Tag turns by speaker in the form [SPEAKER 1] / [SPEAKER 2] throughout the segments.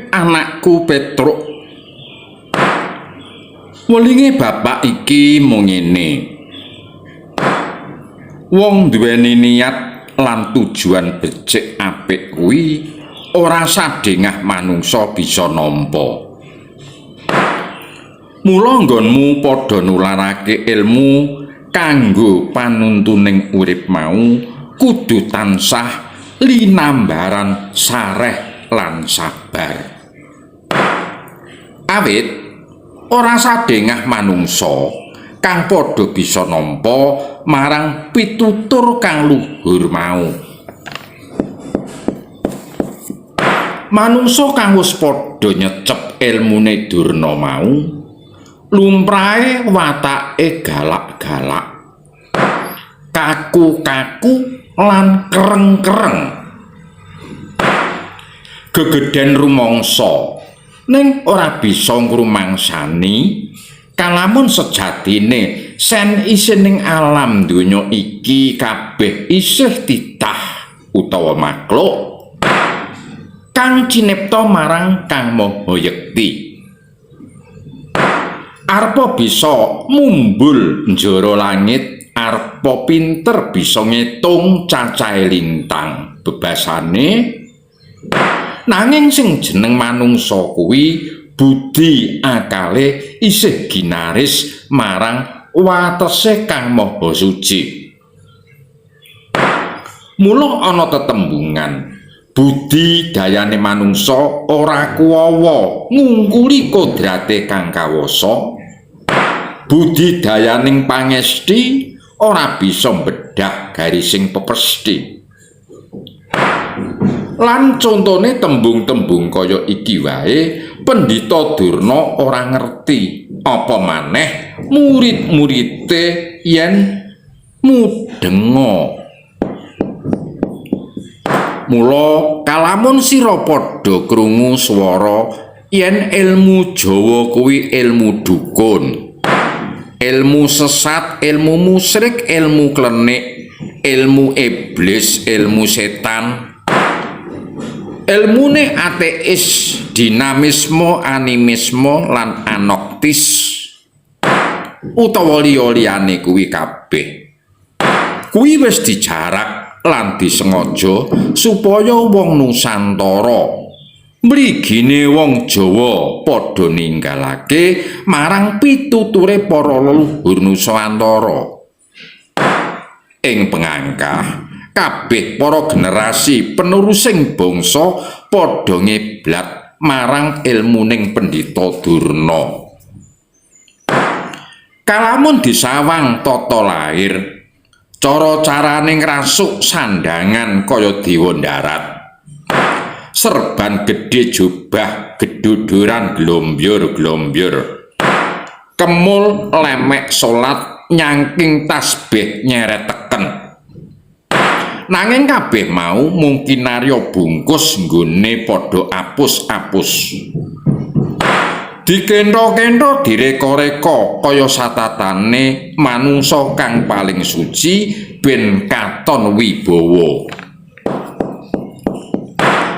[SPEAKER 1] Anakku Petruk, welinge bapak iki mung ngene. Wong duweni niat lan tujuan becik apik kuwi ora sadengah manungsa bisa nampa. Mula nggonmu padha nularake ilmu kanggo panuntuning urip mau kudu tansah linambaran sareh lan sabar. Awit ora sadengah manungsa kang padha bisa nampa marang pitutur kang luhur mau. Manungsa kang wis padha nyecep ilmune Durna mau lumrahe watake galak-galak, kaku-kaku lan kereng-kereng, gegeden rumangsa ning ora bisa ngrumangsani kalamun sejatine sen isih ning alam donya iki kabeh isih titah utawa makhluk kang cinipta marang Kang Maha Yekti. Arpa bisa mumbul njara langit, arpa pinter bisa ngitung cacahe lintang bebasane, nanging sing jeneng manungsa kuwi budi akale isih ginaris marang watese Kang Maha Suci. Mula ana tetembungan budi dayane manungsa ora kuwawa ngungkuli kodrate kang kawasa. Budi dayaning pangesti ora bisa mbedah garising pepesti. Lan contone tembung-tembung kaya iki wae Pendhita Durna ora ngerti, apa maneh murid-muride yen mudhenga. Mula kalamun sira padha krungu swara yen ilmu Jawa kuwi ilmu dukun, ilmu sesat, ilmu musyrik, ilmu klenik, ilmu iblis, ilmu setan, ilmune ateis, dinamisme, animisme lan anoktis utawa liya-liyane kuwi kabeh kuwi wis dijarak lan disengaja supaya wong Nusantara mligine wong Jawa padha ninggalake marang pituture para leluhur Nusantara. Ing pengangkah kabeh para generasi penerusing bangsa padha ngeblat marang ilmuning Pendhita Durna. Kalamun disawang tata lahir, cara-carane ngrasuk sandangan kaya dewa ndarat, serban gedhe jubah geduduran glombyur-glombyur, kemul lemek salat nyangking tasbih nyereteken. Nanging kabeh mau mung kinarya bungkus nggone padha apus-apus, dikentha-kentha direka-reka kaya satatane manungsa kang paling suci ben katon wibawa.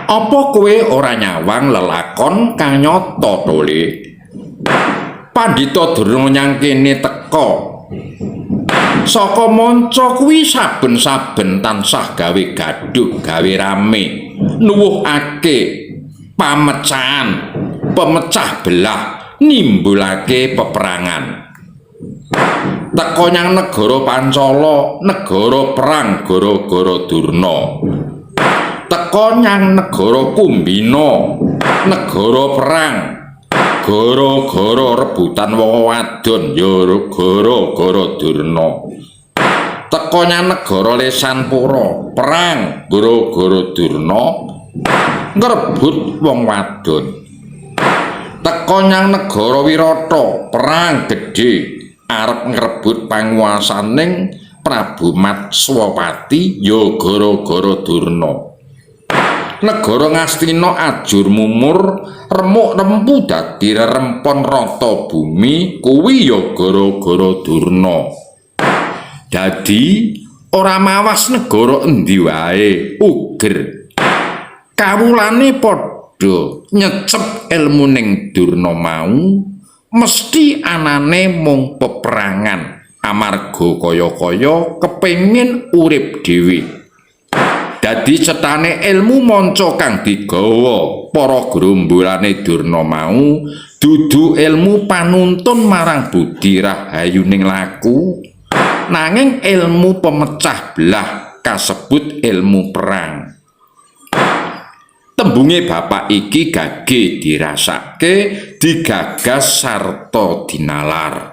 [SPEAKER 1] Apa kowe ora nyawang lelakon kang nyata tole? Pandhita Durna nyang kene teka saka manca kuwi saben-saben tansah gawe gaduh, gawe rame, nuwuhake pamecahan, pemecah belah, nimbulake peperangan. Teka nyang negara Pancala, negara perang gara-gara Durna. Teka nyang negara Kumbina, negara perang gara-gara rebutan wong wadon, ya gara-gara Durna. Teka nyang negara Lesanpura, perang gara-gara Durna ngrebut wong wadon. Teka nyang negara Wirata, perang gedhe arep ngrebut panguwasaning Prabu Matswapati, ya gara-gara Durna. Negara Ngastina ajur mumur, remuk rempu dadi rerempon rata bumi, kuwi ya gara-gara Durna. Dadi ora mawas negara endi wae uger kawulane padha padha nyecep elmuning Durna mau, mesti anane mung peperangan amarga kaya-kaya kepengin urip dhewe. Dadi cethane ilmu manca kang digawa para grombolane Durna mau dudu ilmu panuntun marang budi rahayuning laku, nanging ilmu pemecah belah kasebut ilmu perang. Tembunge bapak iki gage dirasake, digagas sarta dinalar.